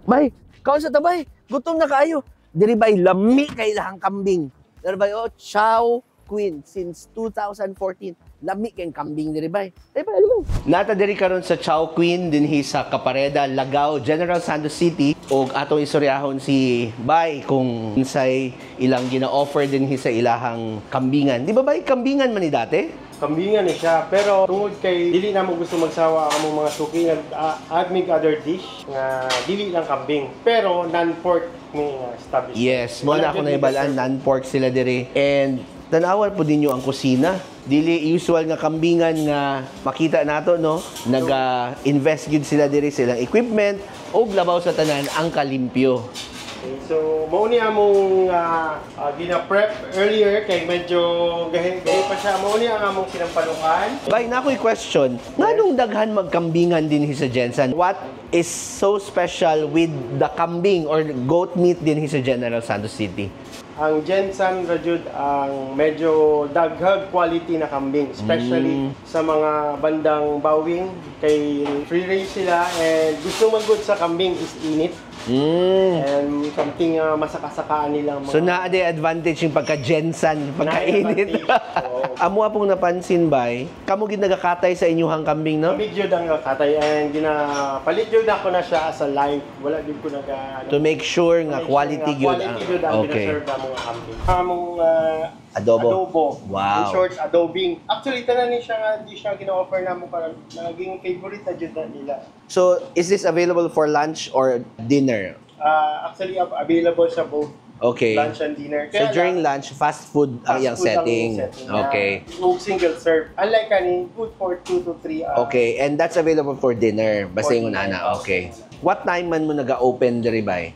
Bay, kaon sa ta, bay. Gutom na kaayo. Diri, bay, lami kay ilahang kambing. Diri, bay, oh, Chow Queen since 2014. Lami kay kambing diri, bay. Ay, bay, ano, bay? Naa ta diri karon sa Chow Queen dinhi sa Capareda, Lagao, General Santos City, ug atong istoryahon si Bay kung unsay ilang gina-offer dinhi sa ilahang kambingan. Di ba, bay, kambingan man ni dati? Kambingan ni siya, pero tungod kay dili na mo gusto magsawa ang among mga suki, nag-add mig other dish nga dili lang kambing, pero non-pork mi nga establishment. Yes, mo na Wala ako jud mi naibalaan, serve. Non-pork sila diri. And tanawan po ninyo ang kusina. Dili usual nga kambingan nga makita nato, no. Naga-invest gyud sila diri silang equipment ug labaw sa tanan ang kalimpyo. Okay, so mao ni among gina-prep earlier kay medyo gahi, gahi pa siya. Mao ni ang among sinampalukan. Bay, naa ko'y question. Nganong daghan magkambingan din sa GenSan? What is so special with the kambing or goat meat din sa General Santos City? Ang GenSan ra jud ang medyo daghag quality na kambing, especially sa mga bandang Bawing kay free range sila and gusto man gud sa kambing is init and something masakasakaan nilang mga So naa diay advantage yung pagka GenSan, pagkainit. Naay advantage, oo. Amo pong napansin, bay, kamo gid nagakatay sa inyuhang kambing, no? Kami jud ang katay and ginapalit jud ako na siya as a live. Wala jud ko naga To make sure nga make sure quality nga gyud quality jud ang pinaserve ang mga kambing. Among Adobo. Adobo. Wow. In short, adobing. Actually, tanan ni siya nga di siya gina-offer namo karon. Naging favorite na jud na nila. So, is this available for lunch or dinner? Actually, available sa both lunch and dinner. So during lunch, fast food ang fast iyang food ang setting. Setting. Ug single serve. Unlike kani, good for 2 to 3 Okay, and that's available for dinner. Basta For yung dinner. ana. Okay. What time man mo naga-open diri, bay?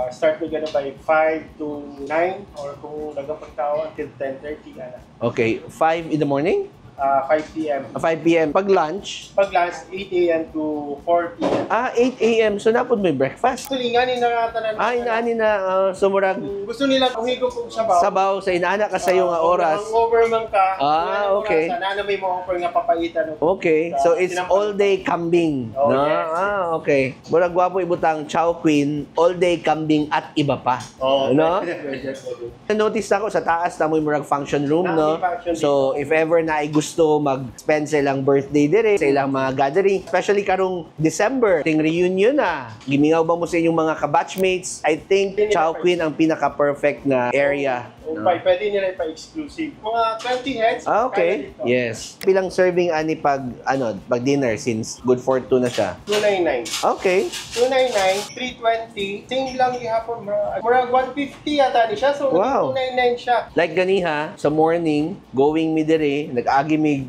Start mi gana by 5 to 9 or kung daghang pagtao until 10:30 ana. Okay, 5 in the morning? 5 p.m. 5 p.m. Pag lunch? Pag lunch, 8 a.m. to 4 p.m. Ah, 8 a.m. So napod may breakfast. Actually, nga ni na tanan. Ah, inaani na so murag Kung gusto nila kung higop og sabaw. Sabaw sa inaana ka sa nga oras. Kung hangover man ka, Ah, okay. Oras, na may mo-offer nga papaitan. Okay. Sa So it's sinampal- all day kambing, Oh, no? yes. Ah, okay. Murag gwapo ibutang Chow Queen, all day kambing at iba pa. Oh, No? pwede, pwede, pwede. Notice ako sa taas na mo murag function room, no? Naa may function So if ever na ay gusto mag-spend sa ilang birthday dire, sa ilang mga gathering, especially karong December, ting reunion na. Gimingaw ba mo sa inyong mga kabatchmates? I think Hindi nila Chow Queen ang pinaka-perfect na area. O, no? Pwede nila ipa-exclusive. Mga 20 heads. Ah, okay. Kaya dito. Yes. Pilang serving ani pag ano, pag dinner since good for two na siya? 299. Okay. 299, 320, same lang gihapon. Murag 150 yata ni siya. So, 299 siya. Like ganiha, sa morning, going mi dire, nag-agi mi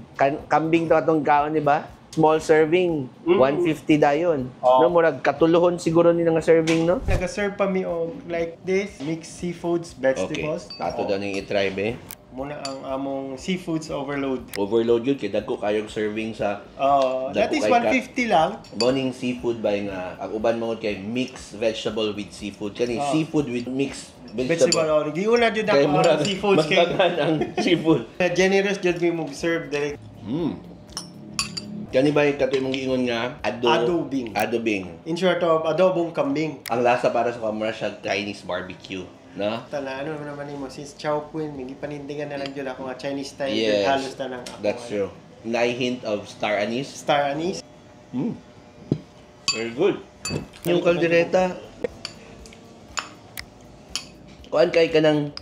kambing to atong kaon, di ba? Small serving, 150 dayon. Oh. No, murag katulohon siguro ni nga serving, no? Nag-serve pa mi og like this, mixed seafoods, vegetables. Ato daw ning i-try be. Muna ang among seafoods overload. Overload yun kay dagko kayong serving sa Oh, that Dako is kay ka- 150 lang. Boning seafood ba nga ang uban mo kay mixed vegetable with seafood kani, Oh. seafood with mixed vegetable. Vegetable. Oh, giuna jud Kay ako ang murag seafoods mas kay daghan ang seafood. Generous jud mi mo serve direct. Kani ba yung kato imong giingon nga Adobing. Adobing. In short of adobong kambing. Ang lasa para sa kamura siya Chinese barbecue, no? Tala, ano naman nimo since Chow Queen, may gipanindigan na lang jud ako nga Chinese style jud halos na lang ako. That's true. Naay hint of star anise. Star anise. Very good. Yung kaldereta, kuan kay kanang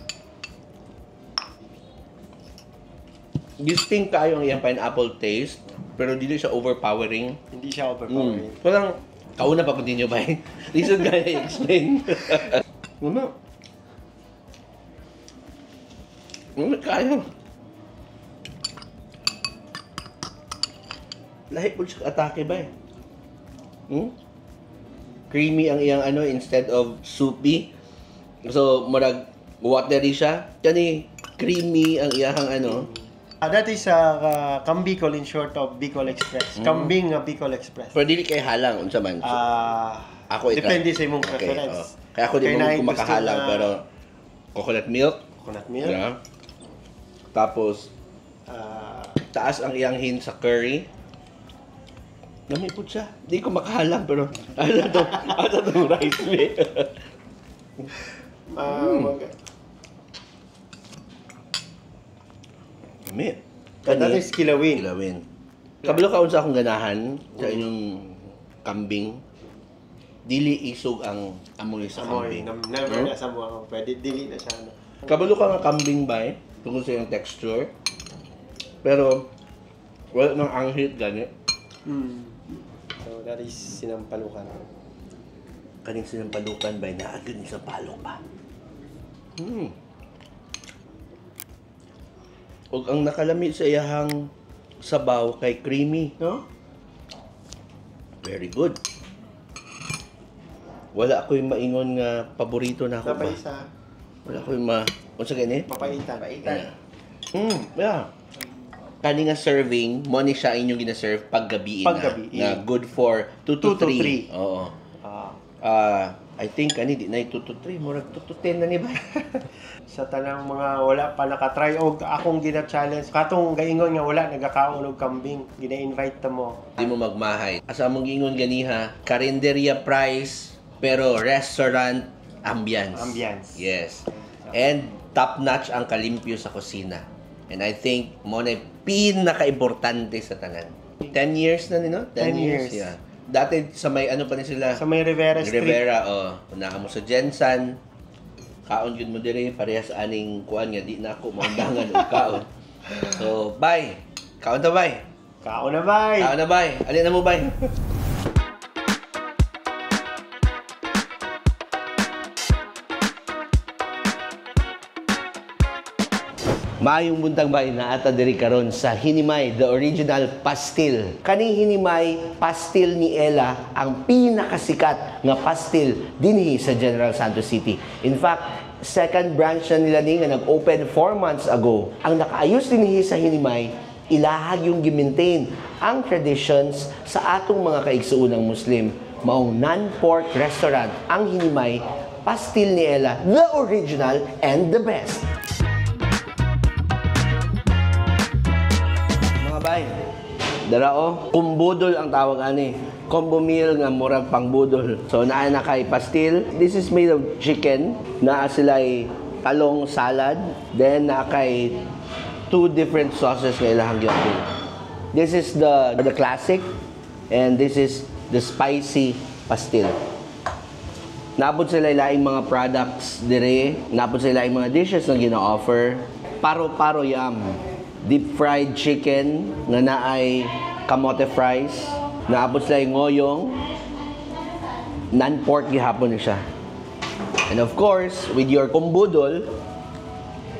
distinct kayo ang iyang pineapple taste, pero dili siya overpowering. Hindi siya overpowering. Walang kauna pa continue ba? Lisod kaya i-explain. Ano? Ano kaya? Lahi po siya atake ba eh? Creamy ang iyang ano instead of soupy. So, murag watery siya. Kani creamy ang iyang ano. Ah, that is Kambicol, in short of Bicol Express. Kambing nga Bicol Express. Pero dili kay halang unsa man. So, Ah, ako i-try. depende sa imong Okay, preference. oh. Kaya ako di Kaya mo naay gusto kumakahalang na pero coconut milk. Coconut milk. Yeah. Tapos taas ang iyang hint sa curry. Lami po siya. Di ko makahalang pero ano to? Ano tong rice me? Lami. That is kilawin. Kilawin. Kabalo kaon sa akong ganahan sa inyong kambing. Dili isog ang amoy sa Amoy. kambing. Never na sa buha ko. Pwede dili na siya. Ano. Kabalo ka nga kambing ba eh? Tungkol sa iyong texture. Pero wala nang anghit gani. So that is sinampalukan. Kaning sinampalukan ba naagad ni sa palok pa. Ug ang nakalami sa iyahang sabaw kay creamy, No? Very good. Wala ako'y maingon nga paborito na ako ba. Napay isa. Wala ako'y ma... Unsa gani? Papaitan. Yeah. Yeah. Kani nga serving, mo ni siya inyong gina-serve paggabi na. Paggabi. Nga good for 2 to 2 to 3. 3. Oo. I think kani di na 2 to 3, murag 2 to 10 na ni ba? Sa tanang mga wala pa nakatry og akong gina-challenge katong gaingon nga wala nagakaon og kambing, gina-invite ta mo. Di mo magmahay. Asa mong gingon ganiha, karinderya price pero restaurant ambience. Ambience. Yes. And top notch ang kalimpyo sa kusina. And I think mo na pinaka-importante sa tanan. 10 years na ni no? 10 years. Yeah. Dati sa may ano pa ni sila? Sa may Rivera Street. Rivera, oh. Una ka mo sa Gensan. Kaon yun mo dire parehas aning kuan nga di na ako maundangan og kaon. So, bye. Kaon ta bye. Kaon na bye. Kaon na bye. Alin na mo bye. Maayong buntag bay naata diri karon sa Hinimay, the original pastil. Kaning Hinimay, pastil ni Ella ang pinakasikat nga pastil dinhi sa General Santos City. In fact, second branch na nila ni nga nag-open 4 months ago. Ang nakaayos dinhi sa Hinimay, ilahag yung gi-maintain ang traditions sa atong mga kaigsuonang Muslim. Maong non-pork restaurant ang Hinimay, pastil ni Ella, the original and the best. Mga bay, dara o, kumbudol ang tawag ani. Combo meal nga murag pangbudol. So naa na kay pastil. This is made of chicken. Naa sila'y talong salad. Then naa kay 2 different sauces nga ilahang giapil. This is the classic and this is the spicy pastil. Naabot sila laing mga products dire, naabot sila laing mga dishes na gina-offer. Paro-paro yam, deep fried chicken nga naay kamote fries. Naabot sila yung ngoyong, non-pork gihapon ni siya. And of course, with your kumbudol,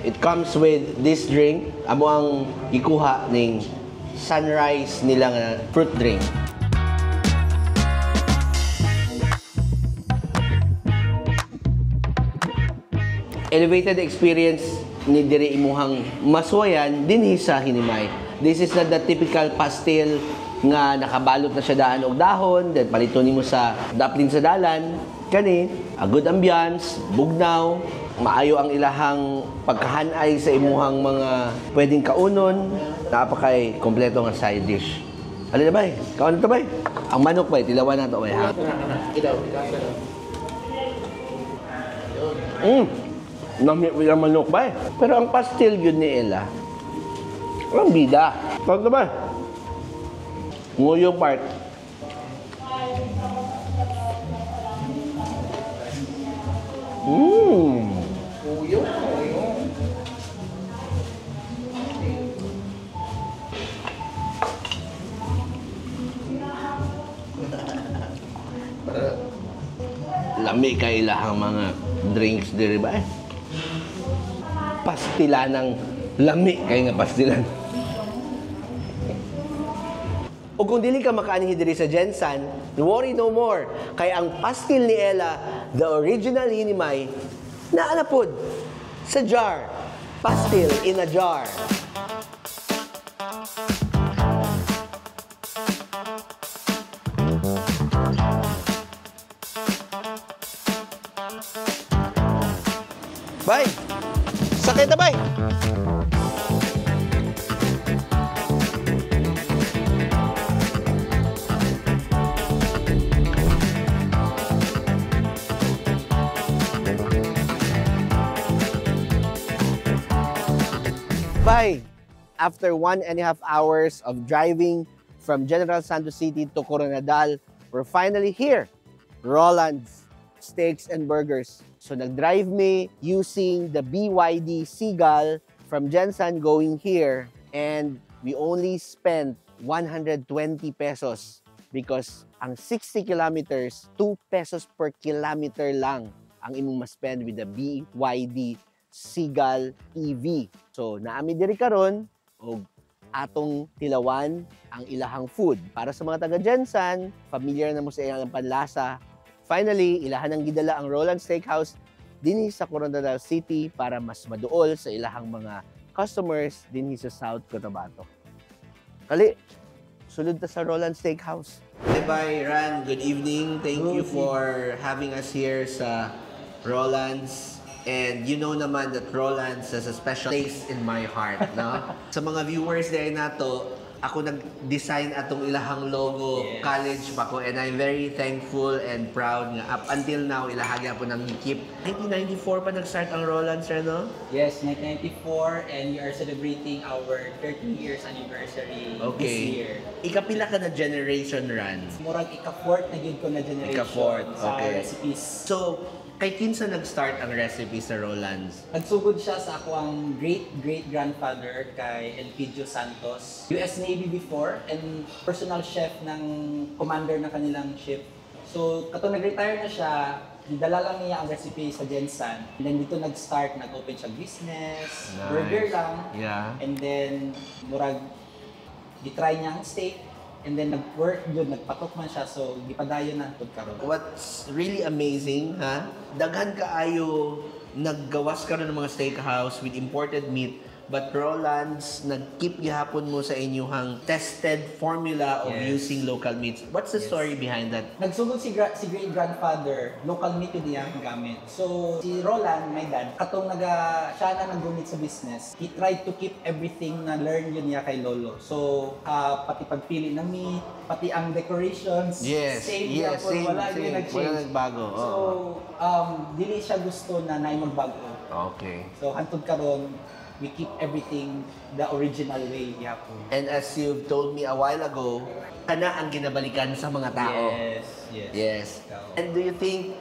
it comes with this drink. Amo ang gikuha ning sunrise nila nga fruit drink. Elevated experience ni diri imuhang masuwayan dinhi sa Hinimay. This is not the typical pastil nga nakabalot na siya daan og dahon, then palito nimo sa daplin sa dalan. Kani, a good ambiance, bugnaw, maayo ang ilahang pagkahanay sa imuhang mga pwedeng kaunon, napakay kompleto nga side dish. Alin na bay? Kaon na to bay? Ang manok bay, tilawan na to bay ha. Nami ang manok bay. Pero ang pastil yun ni Ella, ang bida. Kaon na bay? Nguyo part. Nguyo, nguyo. Lami kay ilahang mga drinks diri ba eh. Pastila ng lami kay nga pastilan. O kung dili ka makaanhi diri sa Gensan, worry no more. Kay ang pastil ni Ella, the original Hinimay, naa na pod sa jar. Pastil in a jar. Bay! Sakit na, bay! Bye! After 1.5 hours of driving from General Santos City to Koronadal, we're finally here. Roland's Steaks and Burgers. So nag-drive me using the BYD Seagull from Gensan going here, and we only spent 120 pesos because ang 60 kilometers, 2 pesos per kilometer lang ang imong ma-spend with the BYD Seagull EV. So naa mi diri karon og atong tilawan ang ilahang food. Para sa mga taga Gensan, familiar na mo sa ilang panlasa. Finally, ilahan ang gidala ang Roland Steakhouse dinhi sa Koronadal City para mas maduol sa ilahang mga customers dinhi sa South Cotabato. Kali, sulod ta sa Roland Steakhouse. Bye bye, Ran. Good evening. Thank you for having us here sa Roland's. And you know naman that Roland's has a special place in my heart, no? Sa mga viewers diri nato, ako nag-design atong ilahang logo, college pa ko, and I'm very thankful and proud nga up until now ilaha gyapon nang keep. 1994 pa nag-start ang Roland's, sir, no? Yes, 1994, and we are celebrating our 30 years anniversary this year. Ikapila ka na generation, Ran? Murag ika-fourth na gyud ko na generation Ika-fourth, sa recipes. So, kay kinsa nag-start ang recipe sa Roland's? Nagsugod siya sa akoang great-great-grandfather, kay Elpidio Santos. US Navy before and personal chef ng commander ng kanilang ship. So, katong nag-retire na siya, dala lang niya ang recipe sa Gensan. And then dito nag-start, nag-open siya business, Nice. Burger lang. And then, murag, gitry niya ang steak. And then nag-work yun, nagpatok man siya. So, gipadayon na hangtod karon. What's really amazing, ha? Daghan kaayo naggawas karon ng mga steakhouse with imported meat, but Roland's nag-keep gihapon mo sa inyong tested formula of using local meats. What's the story behind that? Nagsugod si great-grandfather, local meat yun iyang gamit. So, si Roland, my dad, katong naga, siya na nag sa business, he tried to keep everything na learn yun niya kay lolo. So, pati pagpili ng meat, pati ang decorations, same gyapon, same, wala same. gyud nag-change. Wala nagbago. So, dili siya gusto na naay magbago. So, hantod karon, we keep everything the original way gyapon. And as you've told me a while ago, kana ang ginabalikan sa mga tao. Yes. Yes. And do you think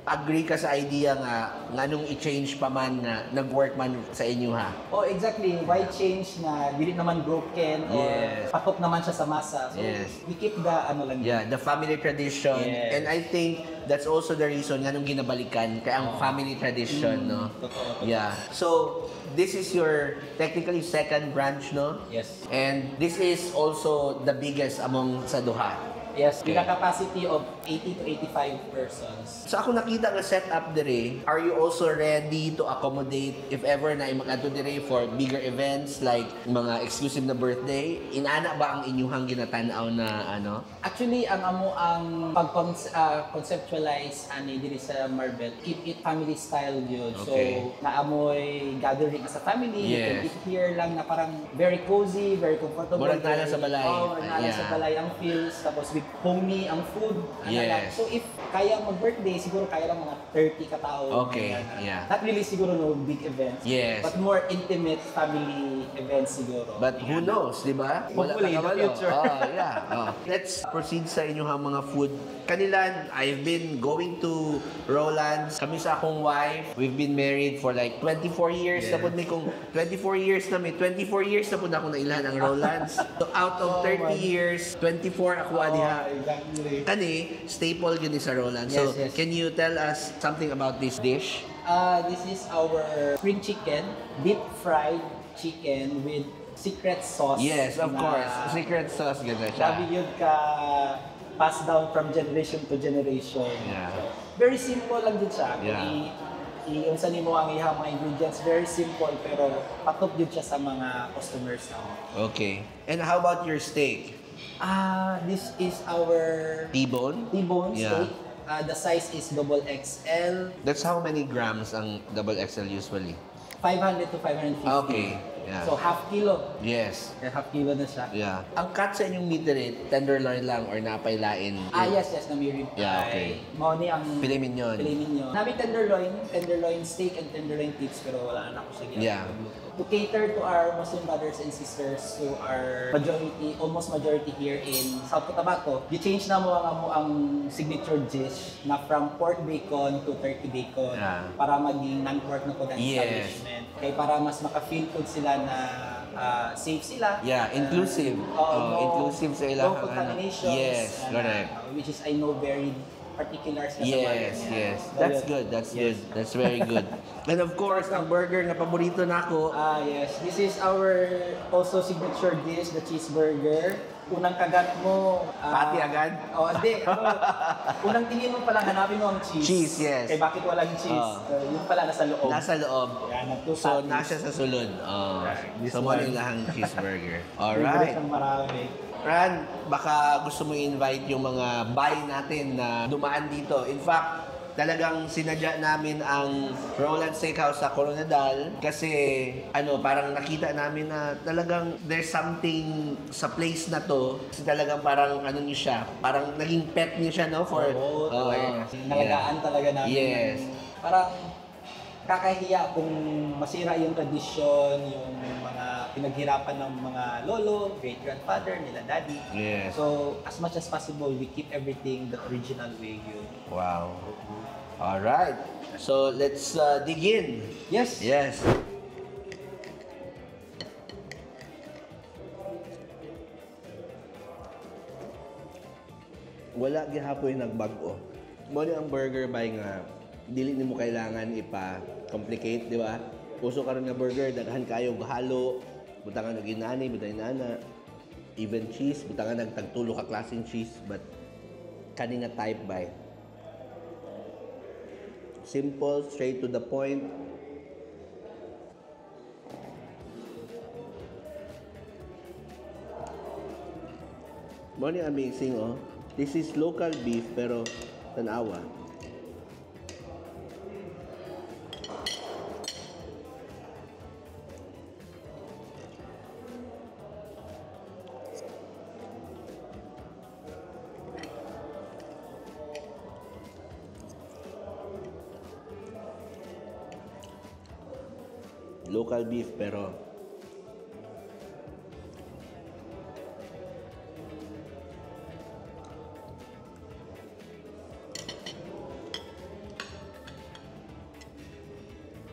agree ka sa idea nga nganong i-change pa man nga nag-work man sa inyo, ha? Oh, exactly. Why change na dili naman broken or patok naman siya sa masa? So, we keep the ano lang. Yeah, the family tradition. And I think that's also the reason nganong ginabalikan kay ang family tradition, no? Totoo. Yeah. So, this is your technically second branch, no? Yes. And this is also the biggest among sa duha. Yes, with a capacity of 80 to 85 persons. So ako nakita nga setup dire, are you also ready to accommodate if ever na mag-adto dire for bigger events like mga exclusive na birthday? Inana ba ang inyuhang ginatan-aw na ano? Actually, ang amo ang pag-conceptualize ani diri sa Marbel, keep it family style yun. So, naamoy gathering as a family, you can eat here lang na parang very cozy, very comfortable. Murag naa lang sa balay. Oh, naa lang sa balay ang feels. Tapos with homey ang food. Ano lang. So if kaya mag-birthday, siguro kaya lang mga 30 katao. Ganyan. Not really siguro no big events. But more intimate family events siguro. But who knows, di ba? Wala Hopefully, in the ka kabalo. Future. Oh, yeah. Oh. Let's proceed sa inyong mga food. Kanilan, I've been going to Roland's. Kami sa akong wife, we've been married for like 24 years. Na pud mi kung 24 years na mi, 24 years na pud ako nailhan ang Roland's. So out of Oh, 30 man. years, 24 ako diha. Oh, exactly. Kani, staple yun ni sa Roland's. So, Yes. can you tell us something about this dish? This is our spring chicken, deep fried chicken with secret sauce. Yes, of na course. Secret sauce, ganda siya. Grabe yun ka pass down from generation to generation. So, very simple lang din siya. Kung i-unsa nimo ang ihang mga ingredients, very simple pero patok din siya sa mga customers na. Okay. And how about your steak? Ah, this is our T-bone? T-bone steak. The size is double XL. That's how many grams ang double XL usually? 500 to 550. Okay. Yeah. So half kilo. Yes. Eh, half kilo na siya. Yeah. Ang cut sa inyong meat rin, tenderloin lang or napay lain? Ah, yes, na may rib Yeah, eye. okay. Mao ni ang Filet mignon. Filet mignon. Nami tenderloin, tenderloin steak and tenderloin tips, pero wala na ako sa To cater to our Muslim brothers and sisters who are majority, almost majority here in South Cotabato, gi-change na mo ang signature dish na from pork bacon to turkey bacon para maging non-pork na po ang establishment. Kaya para mas maka-feel food sila na safe sila. Yeah, inclusive. No, inclusive sa ilang no contaminations. Yes, correct. Which is, I know, very particular sila sa Yes, bagay niya. yes. So, That's yun. good. That's Yes. good. That's very good. And of course, ang burger na paborito nako. Ah, yes. This is our also signature dish, the cheeseburger. Unang kagat mo, Patty agad? Oh, hindi. Ano, unang tingin mo palang hanapin mo ang cheese. Cheese, yes. Kaya bakit walang cheese? Yun pala nasa loob. Nasa loob. Yan, nag two So, patties. nasa sa sulod. Oh. This So, mo one. yung lahang cheeseburger. Favorite Alright. ng marami. Ran, baka gusto mo i-invite yung mga bay natin na dumaan dito. In fact, talagang sinadya namin ang Roland Steakhouse sa Koronadal kasi ano, parang nakita namin na talagang there's something sa place na to. Kasi talagang parang ano niyo siya, parang naging pet niyo siya, no? For, Oo, talaga. Nalagaan talaga namin. Yes. Parang kakahiya kung masira yung tradisyon, yung mga pinaghirapan ng mga lolo, great-grandfather, nila daddy. Yes. So, as much as possible, we keep everything the original way yun. Wow. All right. So, let's dig in. Yes. Yes. Wala gihapon nagbag-o. Mo ni ang burger bay nga dili nimo kailangan ipa-complicate, di ba? Uso karon nga burger, daghan kayo halo, butangan og inani, butangan inana, even cheese, butangan nag tagtulo ka klaseng cheese, but kani nga type bay. Simple, straight to the point. Mo ni amazing, oh. This is local beef pero tanawa. Local beef pero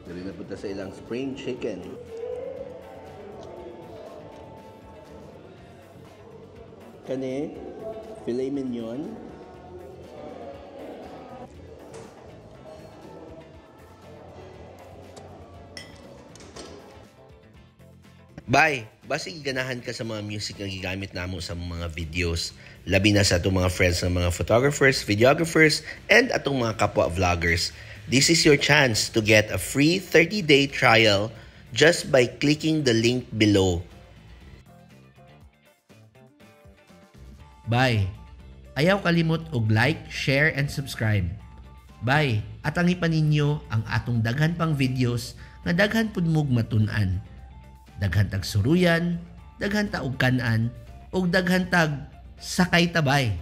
dali na punta sa ilang spring chicken. Kani, filet mignon. Bye! Basig ganahan ka sa mga music nga gigamit namo sa mga videos. Labi na sa atong mga friends ng mga photographers, videographers, and atong mga kapwa vloggers. This is your chance to get a free 30-day trial just by clicking the link below. Bye! Ayaw kalimot og like, share, and subscribe. Bye! At ang pa ninyo ang atong daghan pang videos nga daghan pud mog matun-an. Daghan tag suruyan, daghan ta og kan-an, ug daghan tag sakay tabay.